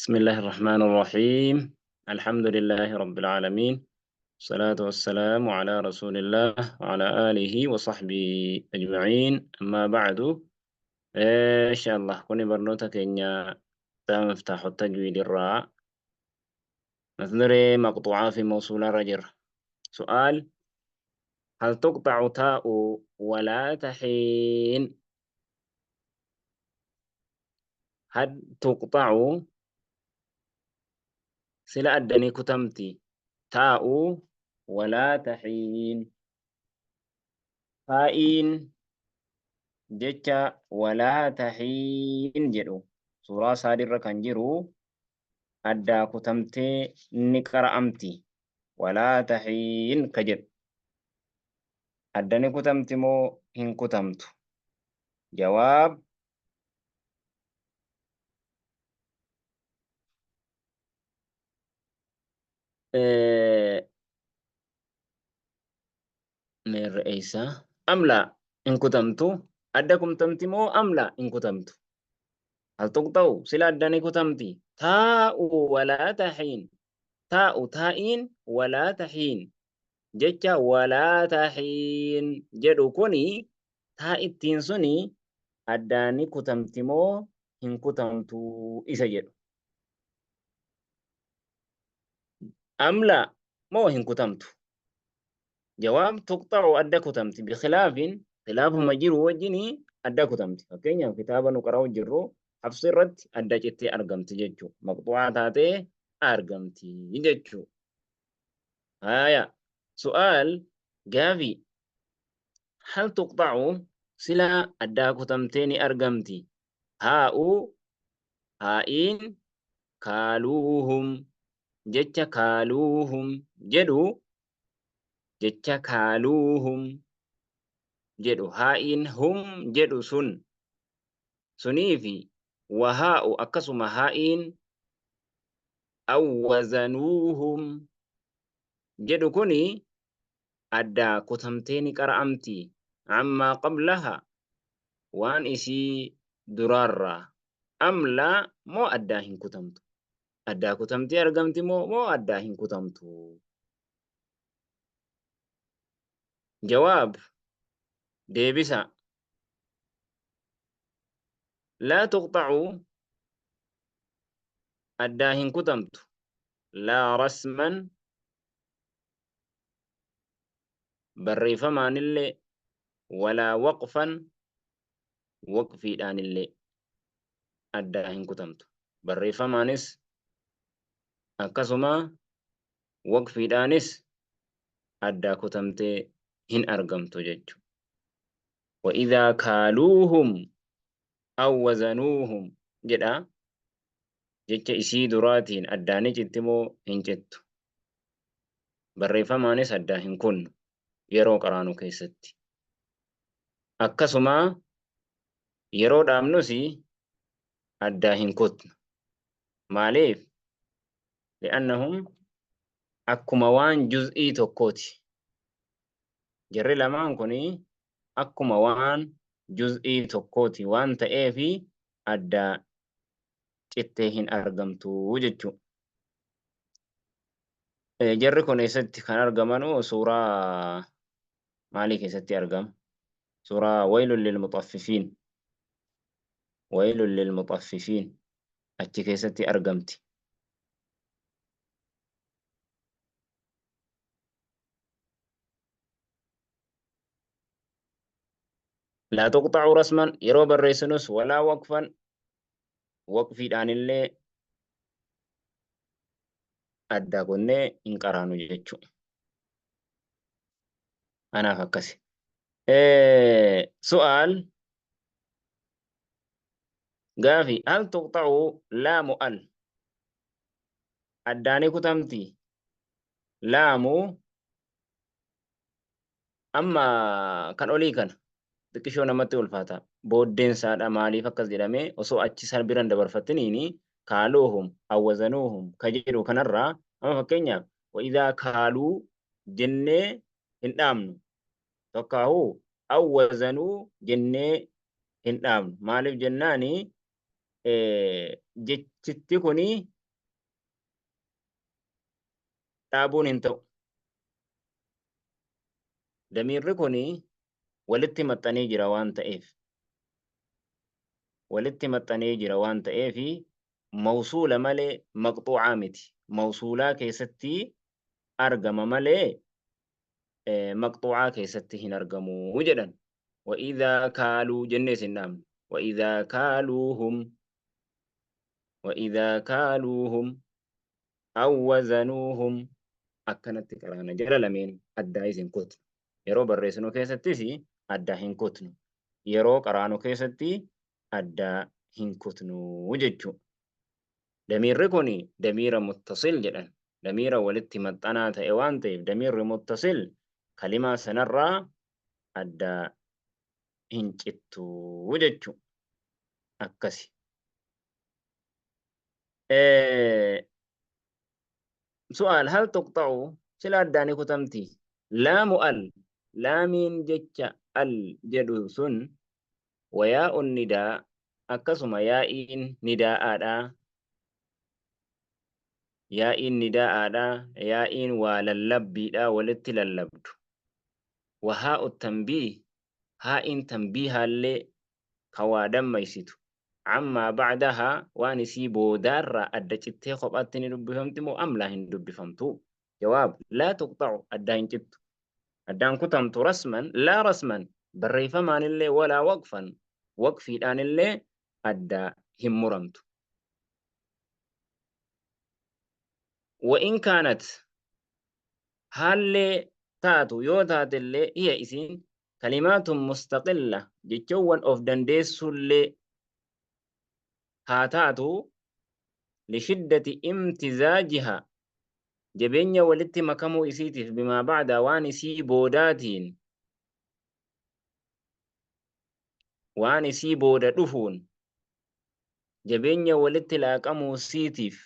بسم الله الرحمن الرحيم. الحمد لله رب العالمين، الصلاة والسلام على رسول الله وعلى آله وصحبه أجمعين، أما بعد. إن شاء الله كوني برنوتا كينيا مفتاح التجويد الراء مثل مقطوعة في موصولة رجر. سؤال: هل تقطع تاء ولا تحين؟ هل تقطع سلا أدني كتمتي تاء ولا تحين؟ تائين jecha walaa tahiin jedhu suuraa saadirra kan jiru addaa kutamtee ni qara'amti. Walaa tahiin ka jedhu adda ni kutamti moo hin kutamtu? Jawaab: meerre eeysa amla hin kutamtu? Adda kutamti moo amla hin kutamtu? Hal tuqxa'u sila adda ni kutamti taa'u walaa tahiin, taa'u taa'iin walaa tahiin, jecha walaa tahiin jedhu kuni taa'ittiin suni addaan ni kutamti moo hin kutamtu isa jedhu, amla moo hin kutamtu? Jawaab: tuqxa'u adda kutamti, bikhilaafin khilaafuma jiru wajjini adda kutamti. Fakkeenyaaf kitaaba nu qara'u jirru Hafsi irratti adda cittee argamti jechuu, maqxu'aa taatee argamti jechuu. Haya, su'aal gaafii: hal tuqxa'u sila addaa kutamtee ni argamti haa'u haa'iin kaaluuhum, jecha kaaluuhum jedhu, jecha kaaluuhum jedhu haa'iin hum jedhu sun suniifi wahaa'u akkasuma haa'iin awwazanuuhum jedhu kuni addaa kutamtee ni qara'amti ammaa qablaha waan isii duraarraa, am laa moo addaa hin kutamtu? Addaa kutamtee argamti moo addaa hin kutamtu? Jawaab deebisa: laa tuqxa'u addaa hin kutamtu, laa rasman barreeffamaanillee, walaa waqfan waqfiidhaanillee addaa hin kutamtu. Barreeffamaanis akkasuma waqfiidhaanis addaa kutamtee hin argamtu jechu. Wa idhaa kaaluuhum aw wazanuuhum jedha, jecha isii duraatiin addaa ni citti moo hin cittu? Barreeffamaanis addaa hin kunnu yeroo qaraanu keessatti, akkasuma yeroo dhaabnus addaa hin kutnu. Maaliif? Li'annahum akkuma waan juz'ii tokkooti. Jarri lamaan kun akkuma waan juz'ii tokkooti waan ta'eefi addaa cittee hin argamtu jechuu. Jarri kun eessatti kan argamanu? Suuraa maalii keessatti argama? Suuraa waylun lilmuxaffifiin, waylun lilmuxaffifiin achi keessatti argamti. Laa tuqxa'u rasman yeroo barreessinus, walaa waqfan waqfiidhaanillee addaa kunnee hin qaraanu jechuu. Anaaf akkasi. Su'aal gaafi: hal tuqxa'u laamu al addaani kutamti laamu? Amma kan olii kana xiqqishoo namatti ulfaata booddeen isaadha. Maaliif akkas jedhame? Osoo achi san biran dabarfattiniini kaaluuhum awwazanuuhum ka jedhu kanarraa amma fakkeenyaaf wa'idaa kaaluu jennee hin dhaabnu, tokkaahu awwazanuu jennee hin dhaabnu. Maaliif jennaani jechitti kuni Dhaabuun hin ta'u. Damiirri kun walitti maxxanee jira waan ta'eef. Walitti maxxanee jira waan ta'eef mawsuula malee maqxuucaa miti. Mawsuulaa keessatti argama malee maqxuucaa keessatti hin argamu jedhan. Wa'idhaa kaaluu jennee isin dhaabne. Wa'idhaa kaaluuhum wa'idhaa kaaluuhum aw wazanuuhum akkanatti qaraana jara lameen addaa isin kutnu. Yeroo barreessinu keessattis addaa hin kutnu. Yeroo qaraanu keessatti addaa hin kutnu jechuudha. Damiirri kun damiira muttasil jedhan. Damiira walitti maxxanaa ta'e waan ta'eef damiirri muttasil kalimaa sanarraa addaa hin cittu jechuudha. Akkasi. Su'aal hal tuqxa'u sila addaan ni kutamti? Laamu al laamiin jecha al jedhu sun wayaa'un nidaa akkasuma yaa'iin nidaa'aadha. Yaa'iin nidaa'aadha. Yaa'iin waa lallabbiidha walitti lallabdu. Wahaa'u tanbiih haa'iin tanbiihaallee ka waa dammaysitu. Ammaa ba'dahaa waan isii boodaarraa adda cittee kophaatti ni dubbifamti moo am laa hin dubbifamtu? Jawaab, laa tuqxa'u addaa hin cittu. Addaan kutamtu rasman laa rasman barreeffamaanillee walaa waqfan waqfiidhaanillee addaa hin muramtu. Wa in kaanat haallee taatu yoo taatellee hiya isiin kalimaatun mustaqilla jechoowwan of dandeessuullee haa taatu lishiddati imtizaajiha jabeenya walitti makamuu isiitiif bimaa ba'daa waan isii boodaatiin waan isii booda dhufuun jabeenya walitti laaqamuu isiitiif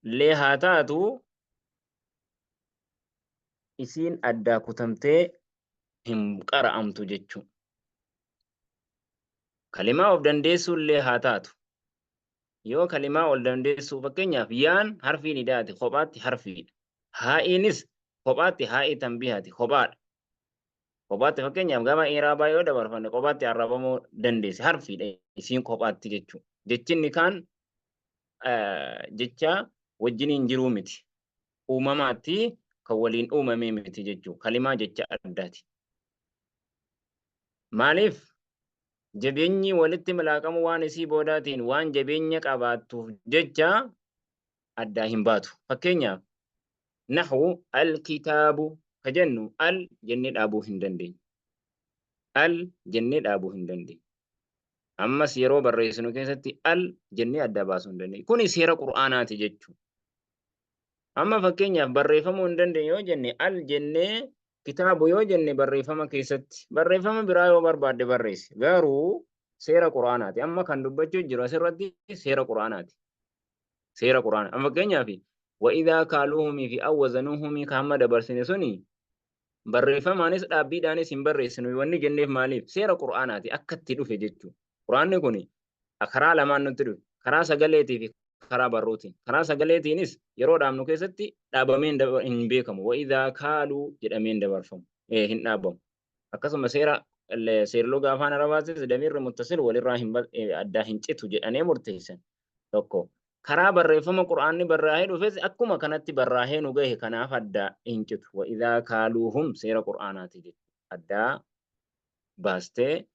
illee haa taatu isiin addaa kutamtee hin qara'amtu jechuu. Kalimaa of dandeessuu illee haa taatu. Yoo kalimaa ol dandeessuu fakkeenyaaf yaan harfii nidaati kophaatti harfiidha. Haa'iinis kophaatti haa'ii tanbiihaati kophaadha. Kophaatti fakkeenyaaf gama iraabaa yoo dabarfanne kophaatti arrabamuu dandeessi harfiidha isiin kophaatti jechuudha. Jechinni kaan jecha wajjiniin jiruu miti. Uumamaatti kan waliin uumamee miti jechuudha. Kalimaa jecha addaati. Maaliif jabeenyi walitti milaaqamuu waan isii boodaatiin waan jabeenya qabaattuuf jecha addaa hin baatu. Fakkeenyaaf nahu al-kitaabu ka jennu al jennee dhaabuu hin dandeenyu. Al jennee dhaabuu hin dandeenyu. Ammas yeroo barreessinu keessatti al jennee adda baasuu hin dandeenyu. Kuni seera Qur'aanaati jechuudha. Amma fakkeenyaaf barreeffamuu hin dandeenyu yoo jenne al jennee kitaabu yoo jenne barreeffama keessatti barreeffama biraa yoo barbaadde barreessi. Garuu seera Qur'aanaati. Amma kan dubbachuu jiru asirratti seera Qur'aanaati. Seera Qur'aanaa. Amma fakkeenyaaf wa'idaa kaaluuhumii fi awwazanuuhumii kan amma dabarsine suni barreeffamaanis dhaabbiidhaanis hin barreessinu wanni jenneef maaliif seera Qur'aanaati akka itti dhufe jechuudha. Qur'aanni kun karaa lamaan nutti dhufe. Karaa sagaleetii fi karaa barruutiin. Karaa sagaleetiinis yeroo dhaabnu keessatti dhaabamee hin beekamu. Wa'idaa kaaluu jedhamee hin dabarfamu. Hin dhaabamu. Akkasuma seera seerluga afaan Arabaatis damiirri muttasil walirraa hin addaa hin citu jedhanii murteessan. Tokko. Karaa barreeffama Qur'aanni barraa'ee dhufes akkuma kanatti barraa'ee nu gahe kanaaf addaa hin citu. Wa'idaa kaaluuhum seera Qur'aanaati jechuudha. Addaa baastee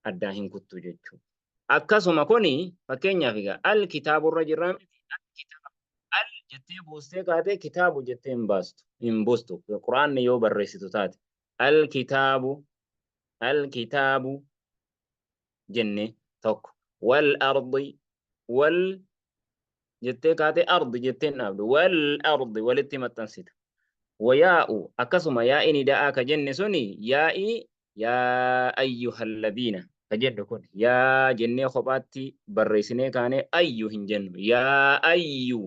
addaa hin kuttu jechuudha. Akkasuma kuni fakkeenyaaf egaa al kitaaburra jirraa miti al kitaabu al jettee buustee kaatee kitaabu jettee hin baastu hin buustu quraanni yoo barreessitu taate al kitaabu al kitaabu jenne tokko wal ardi wal jettee kaatee ardi jettee hin dhaabdu wal ardi walitti maxxansita wayaa'u akkasuma yaa'i nida'aa ka jenne suni yaa'ii yaa ayyuhalladiina ka jedhu kun yaa jennee kophaatti barreessinee kaanee ayyu hin jennu yaa ayyu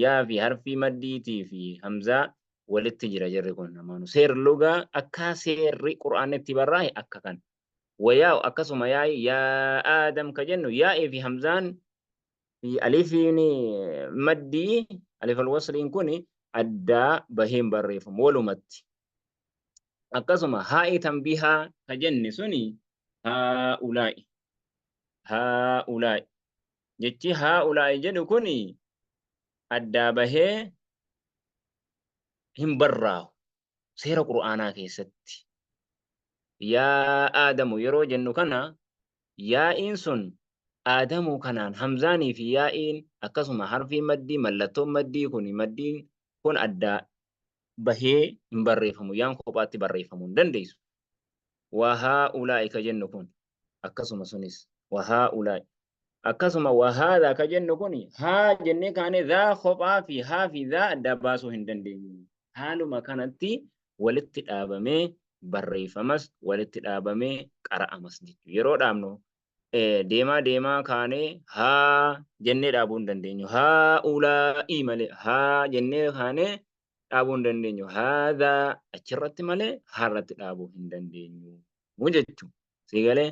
yaa fi harfii maddiitii fi hamzaa walitti jira jarri kun lamaanuu seer lugaa akka seerri qur'aanni barraa'e akka kana wayaa'u akkasuma yaa'i yaa aadam ka jennu yaa'ii fi hamzaan fi alifiin maddii Alif alwasliin kun addaa bahee hin barreeffamu walumatti. Akkasuma haa'i tanbiihaa ka jenne suni haa'ulaa'i. Haa'ulaa'i. Jechi haa'ulaa'i jedhu kun addaa bahee hin barraahu seera Qur'aanaa keessatti. Yaa Aadamu yeroo jennu kana yaa'iin sun Aadamuu kanaan hamzaanii fi yaa'iin akkasuma harfiin maddii mallattoon maddii kun maddiin kun addaa bahee hin barreeffamu yaan kophaatti barreeffamuu hin dandeessu. Wa haa'ulaa'i ka jennu kun akkasuma sunis wa haa'ulaa'i akkasuma wa haadhaa ka jennu kun haa jennee kaanee dhaa kophaa fi haa fi dhaa addaa baasuu hin dandeenyu. Haaluma kanatti walitti dhaabamee barreeffamas walitti dhaabamee qara'amas jechuudha. Yeroo dhaabnu deemaa deemaa kaanee haa jennee dhaabuu hin dandeenyu. Haa ulaa'ii malee haa jennee kaanee dhaabuu hin dandeenyu. Haadhaa achirratti malee haarratti dhaabuu hin dandeenyu jechuudha. Sii galee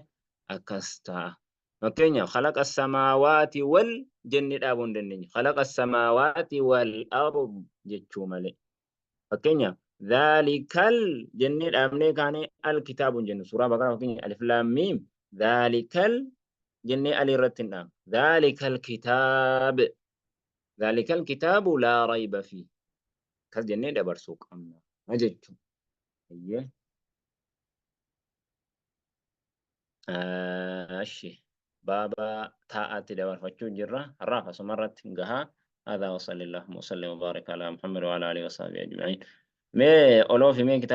akkas ta'a. Fakkeenyaaf khalaqa samaawaati wal jennee dhaabuu hin dandeenyu. Khalaqa samaawaati wal ard jechuu malee. Fakkeenyaaf dhaalikal jennee dhaabnee kaanee al kitaabu hin jennu. Suuraa Baqaraa fakkeenya alif laam miim dhaalikal jennee alii irratti hin dhaabnu. Dhaalikal kitaab dhaalikal kitaabu laa rayba fi akkas jennee dabarsuu qabna jechuudha. Eeyyee. Ashi baaba taa'aatti dabarfachuu jirra. Har'aaf asuma irratti gahaa. Hadha wa sallallahu wa sallam wa baraka ala Muhammad wa ala alihi wa sahbihi ajma'in. Mee oloofi mee kitaaba